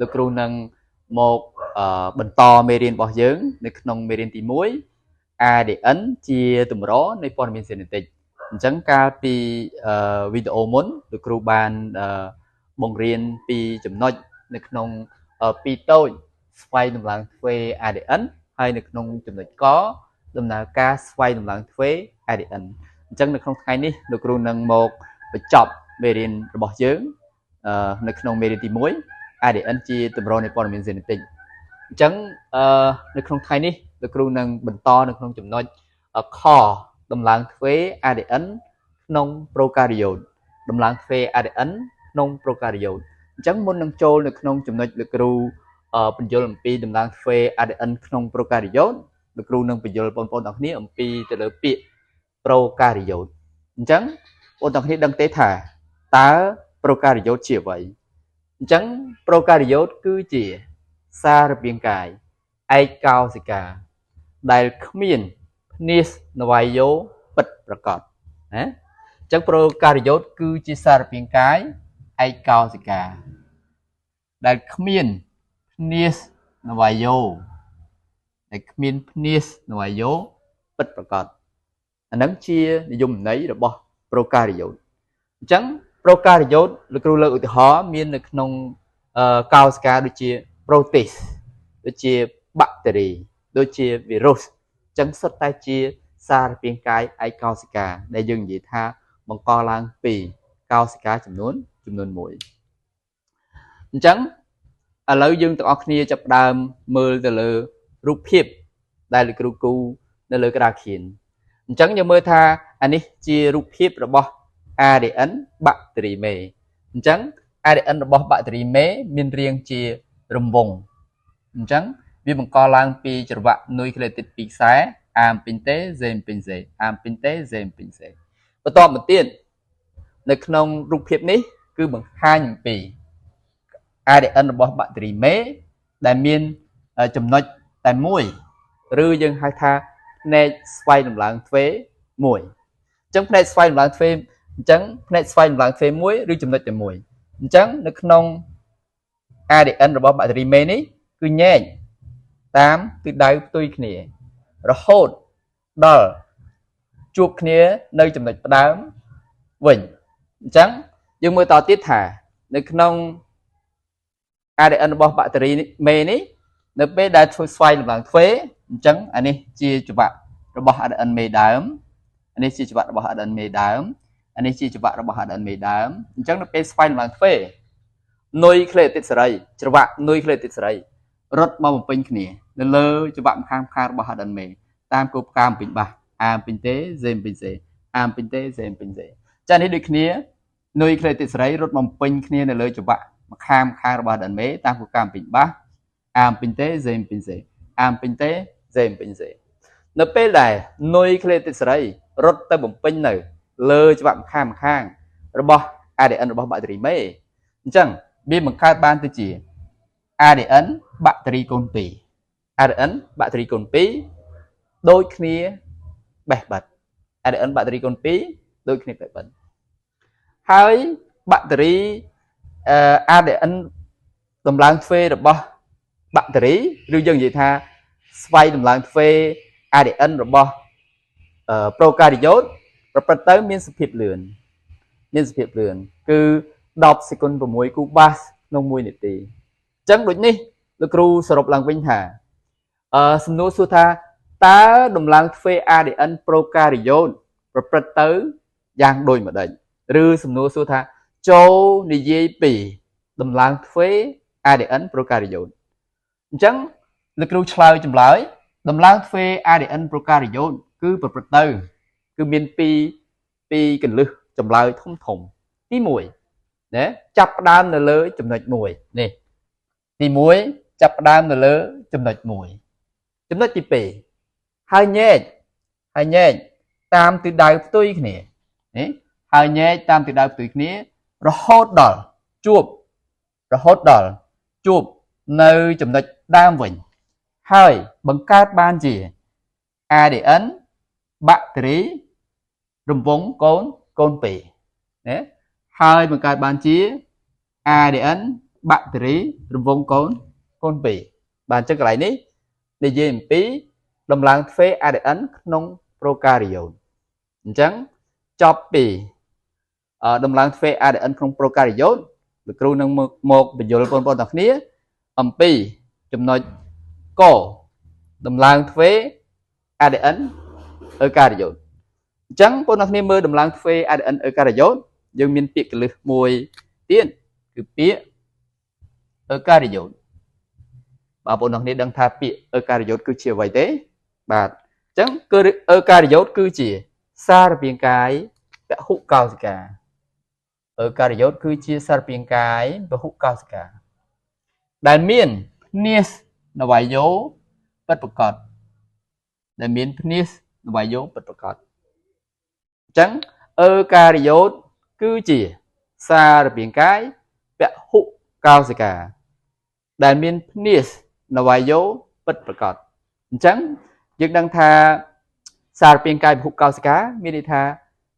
លោកគ្រូនឹងមកបន្តមេរៀនរបស់យើងនៅក្នុងមេរៀនទី1 ADN ជាទម្រនៃព័ត៌មានសេនេទិកអញ្ចឹងកាលពីវីដេអូមុនលោកគ្រូបានបង្រៀនពីចំណុចនៅក្នុងពីរតូចស្វ័យតម្លើងទ្វេ ADN ហើយនៅក្នុងចំណុចកដំណើរការស្វ័យតម្លើងទ្វេ ADN អញ្ចឹងនៅក្នុងថ្ងៃនេះលោកគ្រូនឹងមកបញ្ចប់មេរៀនរបស់យើងនៅក្នុងមេរៀនទី1 ADN ជាទម្រនៃព័ត៌មានសេនេទិកអញ្ចឹងនៅក្នុងថ្ងៃនេះលោកគ្រូនឹងបន្តនៅក្នុងចំណុចខតម្លើងទ្វេ ADN ក្នុងប្រូការីយ៉ូតតម្លើងទ្វេ ADN ក្នុងប្រូការីយ៉ូតអញ្ចឹងមុននឹងចូលនៅក្នុងចំណុចលោកគ្រូបញ្យល់អំពីតម្លើងទ្វេ ADN ក្នុងប្រូការីយ៉ូតលោកគ្រូនឹងបញ្យល់បងប្អូនទាំងគ្នាអំពីទៅលើពាក្យប្រូការីយ៉ូតអញ្ចឹងបងប្អូនទាំងគ្នាដឹងទេថាតើប្រូការីយ៉ូតជាអ្វីអញ្ចឹងប្រូការីយ៉ូតគឺជាសារពាង្គកាយឯកោសិកាដែលគ្មានភ្នាសនវាយយោពិតប្រាកដណាអញ្ចឹងប្រូការីយ៉ូតគឺជាសារពាង្គកាយឯកោសិកាដែលគ្មានភ្នាសនវាយយោដែលគ្មានភ្នាសនវាយយោពិតប្រាកដអាហ្នឹងជានិយមន័យរបស់ប្រូការីយ៉ូតអញ្ចឹងប្រូការីយ៉ូតលោកគ្រូលើកឧទាហរណ៍មាននៅក្នុងកោសិកាដូចជាប្រូតេសដូចជាបាក់តេរីដូចជាវីរុសអញ្ចឹងសុទ្ធតែជាសារពាង្គកាយឯកោសិកាដែលយើងនិយាយថាបង្កឡើងពីកោសិកាចំនួន1អញ្ចឹងឥឡូវយើងទាំងអស់គ្នាចាប់ផ្ដើមមើលទៅលើរូបភាពដែលលោកគ្រូគូនៅលើក្តារខៀនអញ្ចឹងយើងមើលថាអានេះជារូបភាពរបស់ ADN បាក់តេរីមេអញ្ចឹង ADN របស់បាក់តេរីមេមានរាងជារង្វង់អញ្ចឹងវាបង្កឡើងពីច្រវាក់នុយក្លេទីតពីរខ្សែ A ពេញ T Z ពេញ C A ពេញ T Z ពេញ C បន្តមកទៀតនៅក្នុងរូបភាពនេះគឺបង្ហាញអំពី ADN របស់បាក់តេរីមេដែលមានចំណុចតែមួយឬយើងហៅថាភ្នែកស្វ័យតម្លើងទ្វេមួយអញ្ចឹងភ្នែកស្វ័យតម្លើងទ្វេអញ្ចឹងភ្នែកស្វ័យតម្លើងទ្វេមួយឬចំណុចតែមួយអញ្ចឹងនៅក្នុង ADN របស់បាក់តេរីមេនេះគឺញែកតាមទិសដៅផ្ទុយគ្នារហូតដល់ជួបគ្នានៅចំណុចផ្ដើមវិញអញ្ចឹងយើងមើលតទៀតថានៅក្នុង ADN របស់បាក់តេរីមេនេះនៅពេលដែលធ្វើស្វ័យលំឡើងទ្វេអញ្ចឹងអានេះជាច្រវាក់របស់ ADN មេដើមអានេះជាច្រវាក់របស់ ADN មេដើមអានេះជាច្រវាក់របស់ ADN មេដើមអញ្ចឹងនៅពេលស្វ័យលំឡើងទ្វេនុយក្លេទីតសេរីច្រវាក់នុយក្លេទីតសេរីរត់មកបំពេញគ្នានៅលើច្រវាក់ម្ខាងម្ខាងរបស់ ADN មេតាមគោលការណ៍បំពេញបាស A ពេញ T Z ពេញ C A ពេញ T Z ពេញ C ចានេះដូចគ្នានុយក្លេទីតសេរីរត់បំពេញគ្នានៅលើច្រវាក់ម្ខាងម្ខាងរបស់ ADN មេតាមគោលការណ៍បំពេញបាស A ពេញ T Z ពេញ C A ពេញ T Z ពេញ C នៅពេលដែលនុយក្លេទីតសេរីរត់ទៅបំពេញនៅលើច្បាប់ម្ខាងម្ខាងរបស់ ADN របស់បាក់តេរីមេអញ្ចឹងវាបង្កើតបានទៅជា ADN បាក់តេរីកូន2 ADN បាក់តេរីកូន2ដូចគ្នាបេះបិទ ADN បាក់តេរីកូន2ដូចគ្នាបេះបិទហើយបាក់តេរី ADN តម្លើងទ្វេរបស់បាក់តេរីឬយើងនិយាយថាស្វ័យតម្លើងទ្វេ ADN របស់ប្រូការីយ៉ូតប្រព្រឹត្តទៅមានសភាពលឿនមានសភាពលឿនគឺ10សេគុណ6គូបាសក្នុង1នាទីអញ្ចឹងដូចនេះលោកគ្រូសរុបឡើងវិញថាអឺសំណួរសួរថាតើតម្លើងទ្វេ ADN ប្រូការីយ៉ូតប្រព្រឹត្តទៅយ៉ាងដូចម្ដេចឬសំណួរសួរថាចូលនិយាយពីតម្លើងទ្វេ ADN ប្រូការីយ៉ូតអញ្ចឹងលោកគ្រូឆ្លើយចម្លើយតម្លើងទ្វេ ADN ប្រូការីយ៉ូតគឺប្រព្រឹត្តទៅគឺមានពីរកលឹះចម្លើយធំធំទី1ណាចាប់ផ្ដើមនៅលើចំណុច1នេះទី1ចាប់ផ្ដើមនៅលើចំណុច1ចំណុចទី2ហើយញែកហើយញែកតាមទិសដៅផ្ទុយគ្នានេះហើយញែកតាមទិសដៅផ្ទុយគ្នារហូតដល់ជួបរហូតដល់ជួបនៅចំណុចដើមវិញហើយបង្កើតបានជា ADN បាក់តេរីរង្វង់កូនកូន2ណាហើយបង្កើតបានជា ADN បាក់តេរីរង្វង់កូនកូន2បាទអញ្ចឹងកន្លែងនេះនិយាយអំពីដំឡើងទ្វេ ADN ក្នុងប្រូការីយ៉ូតអញ្ចឹងចប់ពីដំឡើងទ្វេ ADN ក្នុងប្រូការីយ៉ូតលោកគ្រូនឹងមកបញ្យល់បងប្អូនទាំងគ្នាអំពីចំណុចកដំឡើងទ្វេ ADN អឺការីយ៉ូតអញ្ចឹងបងប្អូនគ្នាមើលដំឡើងទ្វេ ADN អឺការីយ៉ូតយើងមានពាក្យកលឹះមួយទៀតគឺពាក្យអឺការីយ៉ូតបាទបងប្អូនគ្នាដឹងថាពាក្យអឺការីយ៉ូតគឺជាអ្វីទេបាទអញ្ចឹងគឺអឺការីយ៉ូតគឺជាសារពាង្គកាយពហុកោសិកាអឺការីយ៉ូតគឺជាសារពាង្គកាយពហុកោសិកាដែលមានភ្នាសនវយោពិតប្រាកដដែលមានភ្នាសនវយោពិតប្រាកដអញ្ចឹងអឺការីយ៉ូតគឺជាសារពាង្គកាយពហុកោសិកាដែលមានភ្នាសនវយោពិតប្រាកដអញ្ចឹងយើងដឹងថាសារពាង្គកាយពហុកោសិកាមានន័យថា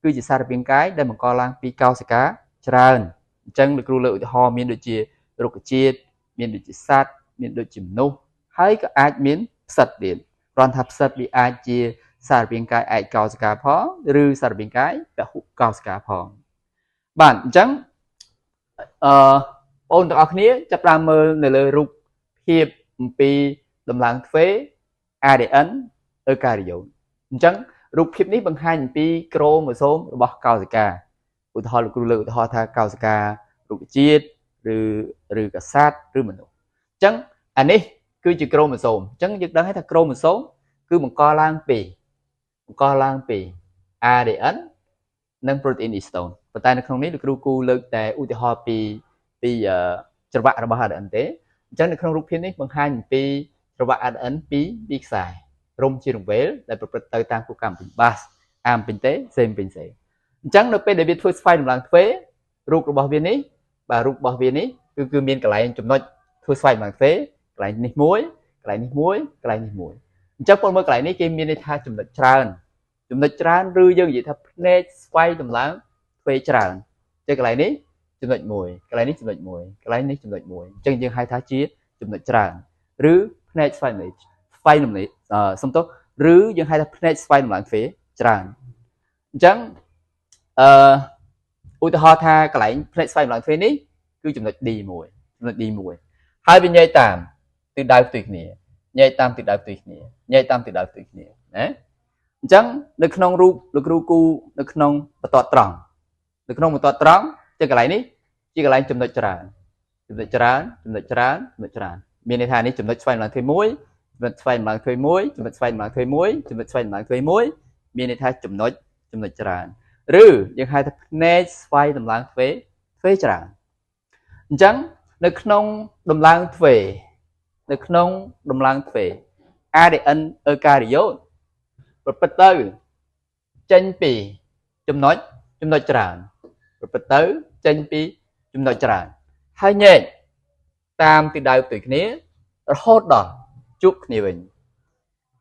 គឺជាសារពាង្គកាយដែលបង្កឡើងពីកោសិកាច្រើនអញ្ចឹងលោកគ្រូលើកឧទាហរណ៍មានដូចជារុក្ខជាតិមានដូចជាសត្វមានដូចជាមនុស្សហើយក៏អាចមានផ្សិតទៀតគ្រាន់ថាផ្សិតវាអាចជាសារពាង្គកាយឯកកោសិកាផងឬសារពាង្គកាយពហុកោសិកាផងបាទអញ្ចឹងអឺបងទាំងអស់គ្នាចាប់ផ្ដើមមើលនៅលើរូបភាពអំពីដំឡើងទ្វេ ADN អឺការីយ៉ូតអញ្ចឹងរូបភាពនេះបង្ហាញអំពីក្រូម៉ូសូមរបស់កោសិកាឧទាហរណ៍លោកគ្រូលើកឧទាហរណ៍ថាកោសិការុក្ខជាតិឬឬកសត្វឬមនុស្សអញ្ចឹងអានេះគឺជាក្រូម៉ូសូមអញ្ចឹងយើងដឹងហើយថាក្រូម៉ូសូមគឺបង្កឡើងពី ADN និង protein histone ប៉ុន្តែនៅក្នុងនេះលោកគ្រូគូលើកតែឧទាហរណ៍ពីពីច្រវាក់របស់ ADN ទេអញ្ចឹងនៅក្នុងរូបភាពនេះបង្ហាញអំពីច្រវាក់ ADN ពីពីរខ្សែរំជារង្វេលដែលប្រព្រឹត្តទៅតាមគោលការណ៍ពេញបាសអាមពេញទេសេមពេញសេអញ្ចឹងនៅពេលដែលវាធ្វើស្វ័យដំឡើងទ្វេរូបរបស់វានេះបាទរូបរបស់វានេះគឺគឺមានកន្លែងចំណុចធ្វើស្វ័យដំឡើងទ្វេកន្លែងនេះមួយកន្លែងនេះមួយកន្លែងនេះមួយអញ្ចឹងបងមើលកន្លែងនេះគេមានន័យថាចំណុចច្រើនចំណុចច្រើនឬយើងនិយាយថាភ្នែកស្វ័យដំឡើងទ្វេច្រើនចឹងកន្លែងនេះចំណុច1កន្លែងនេះចំណុច1កន្លែងនេះចំណុច1អញ្ចឹងយើងហៅថាជាចំណុចច្រើនឬភ្នែកស្វ័យស្វ័យដំឡើងសំទោសឬយើងហៅថាភ្នែកស្វ័យដំឡើងទ្វេច្រើនអញ្ចឹងអឺឧទាហរណ៍ថាកន្លែងភ្នែកស្វ័យដំឡើងទ្វេនេះគឺចំណុច D1 ចំណុច D1 ហើយវាញែកតាមទិសដៅផ្ទុយគ្នាញែកតាមទិសដៅផ្ទុយគ្នាញែកតាមទិសដៅផ្ទុយគ្នាណាអញ្ចឹងនៅក្នុងរូបលោកគ្រូគូនៅក្នុងបន្ទាត់ត្រង់នៅក្នុងបន្ទាត់ត្រង់ជាកន្លែងនេះជាកន្លែងចំណុចច្រើនចំណុចច្រើនចំណុចច្រើនចំណុចច្រើនមានន័យថានេះចំណុចស្វ័យដំឡើងទ្វេ1ចំណុចស្វ័យដំឡើងទ្វេ1ចំណុចស្វ័យដំឡើងទ្វេ1ចំណុចស្វ័យដំឡើងទ្វេ1មានន័យថាចំណុចចំណុចច្រើនឬយើងហៅថាភ្នែកស្វ័យដំឡើងទ្វេទ្វេច្រើនអញ្ចឹងនៅក្នុងដំឡើងទ្វេនៅក្នុងដំឡើងទ្វេ ADN អឺការីយ៉ូតប្រព្រឹត្តទៅចេញពីចំណុចចំណុចច្រើនប្រព្រឹត្តទៅចេញពីចំណុចច្រើនហើយញែកតាមទិសដៅផ្ទុយគ្នារហូតដល់ជួបគ្នាវិញ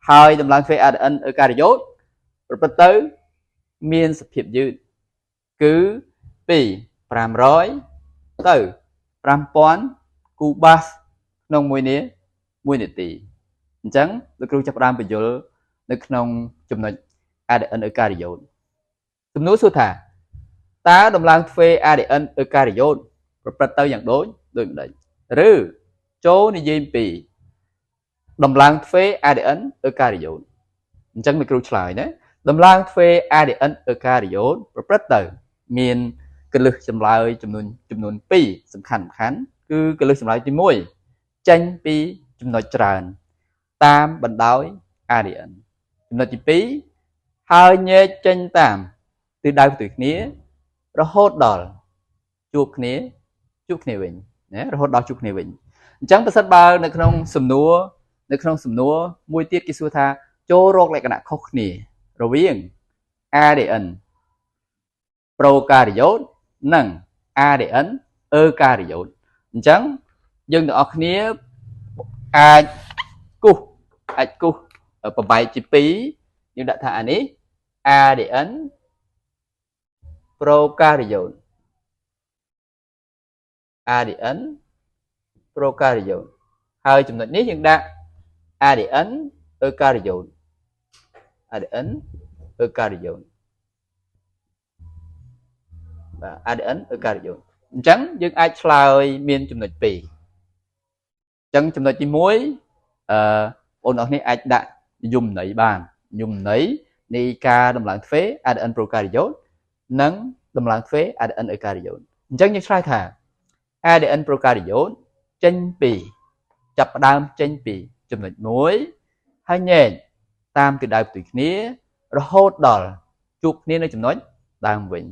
ហើយដំឡើងទ្វេ ADN អឺការីយ៉ូតប្រព្រឹត្តទៅមានសភាពយឺតគឺពី500ទៅ5000គូបាសក្នុងមួយនាមួយនាទីអញ្ចឹងលោកគ្រូចាប់ផ្ដើមបញ្យល់នៅក្នុងចំណុច ADN អឺការីយ៉ូតសំណួរសួរថាតើដំឡើងទ្វេ ADN អឺការីយ៉ូតប្រព្រឹត្តទៅយ៉ាងដូចដូចម្ដេចឬចូលនិយាយពីដំឡើងទ្វេ ADN អឺការីយ៉ូតអញ្ចឹងលោកគ្រូឆ្លើយណាដំឡើងទ្វេ ADN អឺការីយ៉ូតប្រព្រឹត្តទៅមានគន្លឹះចម្លើយចំនួនចំនួន2សំខាន់សំខាន់គឺគន្លឹះចម្លើយទី1ចេញពីចំណុចច្រើនតាមបណ្ដោយ ADN ចំណុចទី2ហើយញែកចេញតាមទិសដៅផ្ទុយគ្នារហូតដល់ជួបគ្នាជួបគ្នាវិញណារហូតដល់ជួបគ្នាវិញអញ្ចឹងប្រសិនបើនៅក្នុងសំណួរនៅក្នុងសំណួរមួយទៀតគេសួរថាចូលរកលក្ខណៈខុសគ្នារវាង ADN ប្រូការីយ៉ូតនិង ADN អឺការីយ៉ូតអញ្ចឹងយើងទាំងអស់គ្នាអាចគូសអាចគូសប្របែកជា2យើងដាក់ថាអានេះ ADN ប្រូការីយ៉ូត ADN ប្រូការីយ៉ូតហើយចំណុចនេះយើងដាក់ ADN អឺការីយ៉ូត ADN អឺការីយ៉ូតបាទ ADN អឺការីយ៉ូតអញ្ចឹងយើងអាចឆ្លើយមានចំណុច2អញ្ចឹងចំណុចទី1អឺបងប្អូននេះអាចដាក់និយមន័យបាននិយមន័យនៃការដំឡើងទ្វេ ADN ប្រូការីយ៉ូតនិងដំឡើងទ្វេ ADN អឺការីយ៉ូតអញ្ចឹងយើងឆ្លើយថា ADN ប្រូការីយ៉ូតចេញពីចាប់ផ្ដើមចេញពីចំណុច1ហើយញែកតាមទិសដៅផ្ទុយគ្នារហូតដល់ជួបគ្នានៅចំណុចដើមវិញ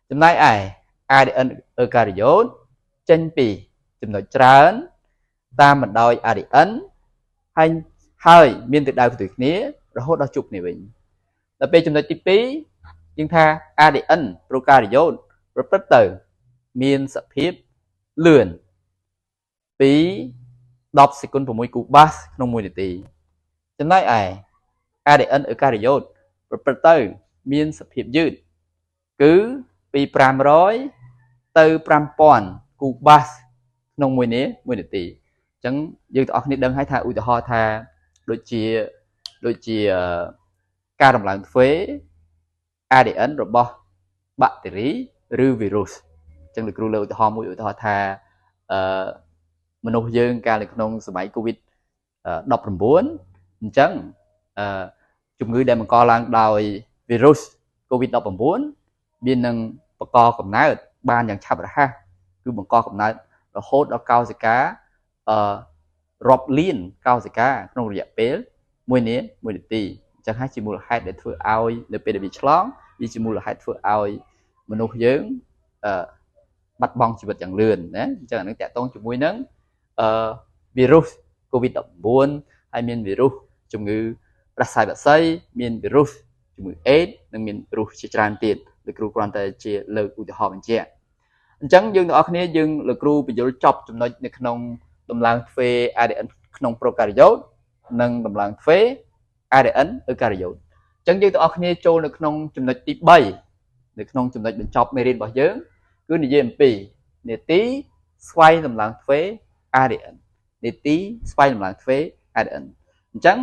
ចំណែកឯ ADN អឺការីយ៉ូតចេញពីចំណុចច្រើនតាមបណ្ដោយ ADN ហើយមានទិសដៅផ្ទុយគ្នារហូតដល់ជួបគ្នាវិញដល់ពេលចំណុចទី2យើងថា ADN ប្រូការីយ៉ូតប្រព្រឹត្តទៅមានសភាពលឿនពី10សេគុណ6គូបាសក្នុង1នាទីចំណែកឯ ADN អឺការីយ៉ូតប្រព្រឹត្តទៅមានសភាពយឺតគឺពី500ទៅ5000គូបាសក្នុង1នាទីអញ្ចឹងយើងទាំងអស់គ្នាដឹងហើយថាឧទាហរណ៍ថាដូចជាការដំឡើងទ្វេ ADN របស់បាក់តេរីឬវីរុសអញ្ចឹងលោកគ្រូលើកឧទាហរណ៍មួយឧទាហរណ៍ថាអឺមនុស្សយើងកាលនៅក្នុងសម័យ COVID-19 អញ្ចឹងអឺជំងឺដែលបង្កឡើងដោយវីរុស COVID-19 មាននឹងបង្កកំណើតបានយ៉ាងឆាប់រហ័សគឺបង្កកំណើតរហូតដល់កោសិកាអឺរាប់លានកោសិកាក្នុងរយៈពេល1នាទីអញ្ចឹងហើយជាមូលហេតុដែលធ្វើឲ្យនៅពេលដែលវាឆ្លងវាជាមូលហេតុធ្វើឲ្យមនុស្សយើងអឺបាត់បង់ជីវិតយ៉ាងលឿនណាអញ្ចឹងអានឹងតាក់ទងជាមួយនឹងអឺវីរុស COVID-19 ហើយមានវីរុសជំងឺផ្ដាសាយបក្សីមានវីរុសជំងឺអេដនិងមានវីរុសជាច្រើនទៀតលោកគ្រូគ្រាន់តែជាលើកឧទាហរណ៍បញ្ជាក់អញ្ចឹងយើងទាំងអស់គ្នាយើងលោកគ្រូបញ្យល់ចប់ចំណុចនៅក្នុងដំឡើងទ្វេ ADN ក្នុងប្រូការីយ៉ូតនិងដំឡើងទ្វេ ADN អឺការីយ៉ូតអញ្ចឹងយើងទាំងអស់គ្នាចូលនៅក្នុងចំណុចទី3នៅក្នុងចំណុចបញ្ចប់មេរៀនរបស់យើងគឺនិយាយអំពីនេតិស្វ័យដំឡើងទ្វេ ADN នេតិស្វ័យដំឡើងទ្វេ ADN អញ្ចឹង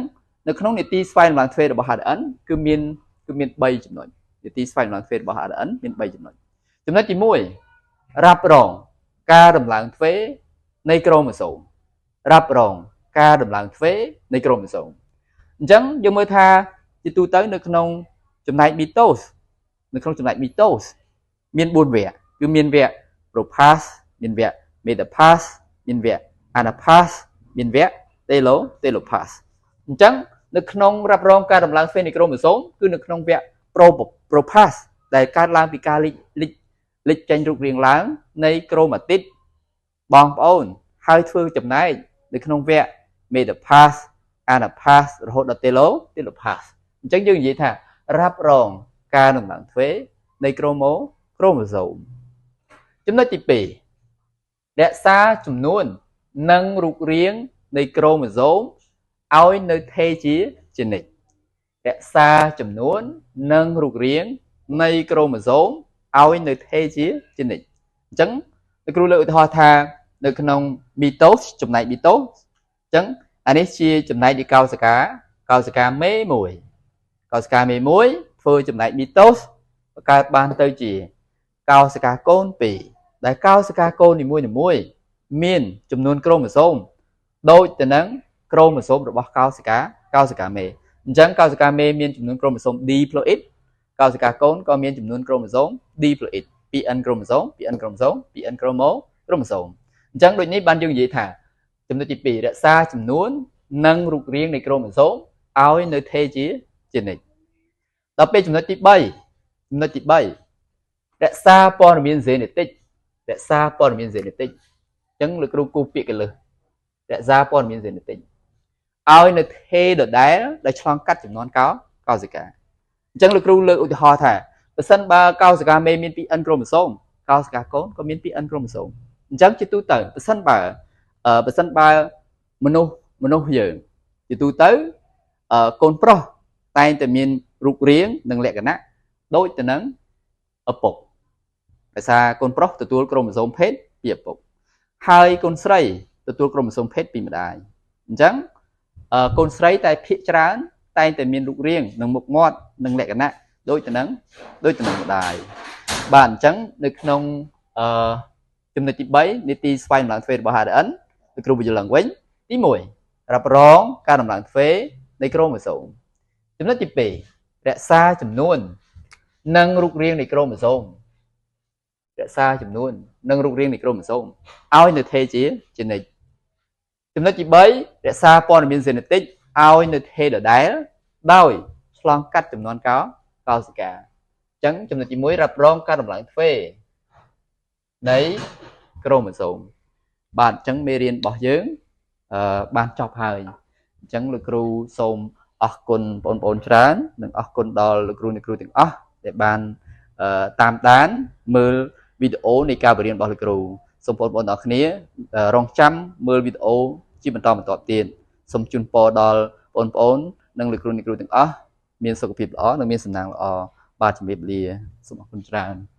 នៅក្នុងនេតិស្វ័យដំឡើងទ្វេរបស់ ADN គឺមាន3ចំណុចនេតិស្វ័យដំឡើងទ្វេរបស់ ADN មាន3ចំណុចចំណុចទី1រ៉ាប់រងការដំឡើងទ្វេនៃក្រូម៉ូសូមរ៉ាប់រងការដំឡើងទ្វេនៃក្រូម៉ូសូមអញ្ចឹងយើងមើលថាជាទូទៅនៅក្នុងចំណែកមីតូសនៅក្នុងចំណែកមីតូសមាន4វគ្គគឺមានវគ្គ prophase មានវគ្គ metaphase មានវគ្គ anaphase មានវគ្គ telophase អញ្ចឹងនៅក្នុងរ៉ាប់រងការដំឡើងទ្វេនៃក្រូម៉ូសូមគឺនៅក្នុងវគ្គ prophase ដែលកើតឡើងពីការលិចចេញរូបរាងឡើងនៃក្រូម៉ាទីតបងប្អូនហើយធ្វើចំណែកនៅក្នុងវគ្គ metaphase anaphase រហូតដល់ telophase អញ្ចឹងយើងនិយាយថារ៉ាប់រងការដំឡើងទ្វេនៃក្រូម៉ូសូមចំណុចទី2រក្សាចំនួននិងរូបរាងនៃក្រូម៉ូសូមឲ្យនៅថេរជានិច្ចរក្សាចំនួននិងរូបរាងនៃក្រូម៉ូសូមឲ្យនៅថេរជានិច្ចអញ្ចឹងលោកគ្រូលើកឧទាហរណ៍ថានៅក្នុងមីតូសចំណែកមីតូសអញ្ចឹងអានេះជាចំណែកនៃកោសិកាមេ1កោសិកាមេ1ធ្វើចំណែកមីតូសបង្កើតបានទៅជាកោសិកាកូន2ដែលកោសិកាកូននីមួយៗមានចំនួនក្រូម៉ូសូមដូចទៅនឹងក្រូម៉ូសូមរបស់កោសិកាមេអញ្ចឹងកោសិកាមេមានចំនួនក្រូម៉ូសូម diploid កោសិកាកូនក៏មានចំនួនក្រូម៉ូសូម diploid 2n ក្រូម៉ូសូម 2n ក្រូម៉ូសូម 2n ក្រូម៉ូសូមអញ្ចឹងដូចនេះបានយើងនិយាយថាចំណុចទី2រក្សាចំនួននិងរូបរាងនៃក្រូម៉ូសូមឲ្យនៅថេរជានិច្ចដល់ពេលចំណុចទី3ចំណុចទី3រក្សាព័ត៌មានហ្សេនេទិករក្សាព័ត៌មានហ្សេនេទិកអញ្ចឹងលោកគ្រូគូពាក្យកលឹះរក្សាព័ត៌មានហ្សេនេទិកឲ្យនៅថេរដដែលដែលឆ្លងកាត់ចំនួនកោសិកាអញ្ចឹងលោកគ្រូលើកឧទាហរណ៍ថាបើសិនបើកោសិកាមេមាន 2n ក្រូម៉ូសូមកោសិកាកូនក៏មាន 2n ក្រូម៉ូសូមអញ្ចឹងជាទូទៅបើសិនបើមនុស្សយើងជាទូទៅកូនប្រុសតែងតែមានរូបរាងនិងលក្ខណៈដូចទៅនឹងឪពុកដោយសារកូនប្រុសទទួលក្រូម៉ូសូមភេទពីឪពុកហើយកូនស្រី ទទួលក្រូម៉ូសូមភេទពីម្ដាយ។ អញ្ចឹងកូនស្រីតែភាកច្រើនតែងតែមានរូបរាងនិងមុខមាត់និងលក្ខណៈដូចទៅនឹងម្ដាយ។ បាទ អញ្ចឹងនៅក្នុងអឺចំណុចទី3 នីតិស្វ័យតម្លើងទ្វេរបស់ ADN លោកគ្រូបញ្យល់ឡើងវិញ។ ទី1 រ៉ាប់រងការតម្លើងទ្វេនៃក្រូម៉ូសូម។ ចំណុចទី2 រក្សាចំនួននិងរូបរាងនៃក្រូម៉ូសូម រក្សាចំនួននិងរូបរាងនៃក្រូម៉ូសូមឲ្យនៅថេជានិច្ច។ ចំណុចទី3 រក្សាព័ត៌មានសេនេទិកឲ្យនៅថេដដែលដោយឆ្លងកាត់ចំនួនកោសិកា។ អញ្ចឹងចំណុចទី1 រ៉ាប់រងការតម្លើងទ្វេនៃក្រូម៉ូសូម។ បាទ អញ្ចឹងមេរៀនរបស់យើងអឺបានចប់ហើយ។ អញ្ចឹងលោកគ្រូសូមអរគុណបងប្អូនច្រើន និងអរគុណដល់លោកគ្រូអ្នកគ្រូទាំងអស់ដែលបានតាមដានមើលវីដេអូនៃការបរៀនរបស់លោកគ្រូ។ សូមបងប្អូនទាំងអស់គ្នារងចាំមើលវីដេអូជាបន្តបន្ទាប់ទៀត។ សូមជូនពរដល់បងប្អូននិងលោកគ្រូអ្នកគ្រូទាំងអស់មានសុខភាពល្អនិងមានសំណាងល្អ។ បាទ ជំរាបលា សូមអរគុណច្រើន។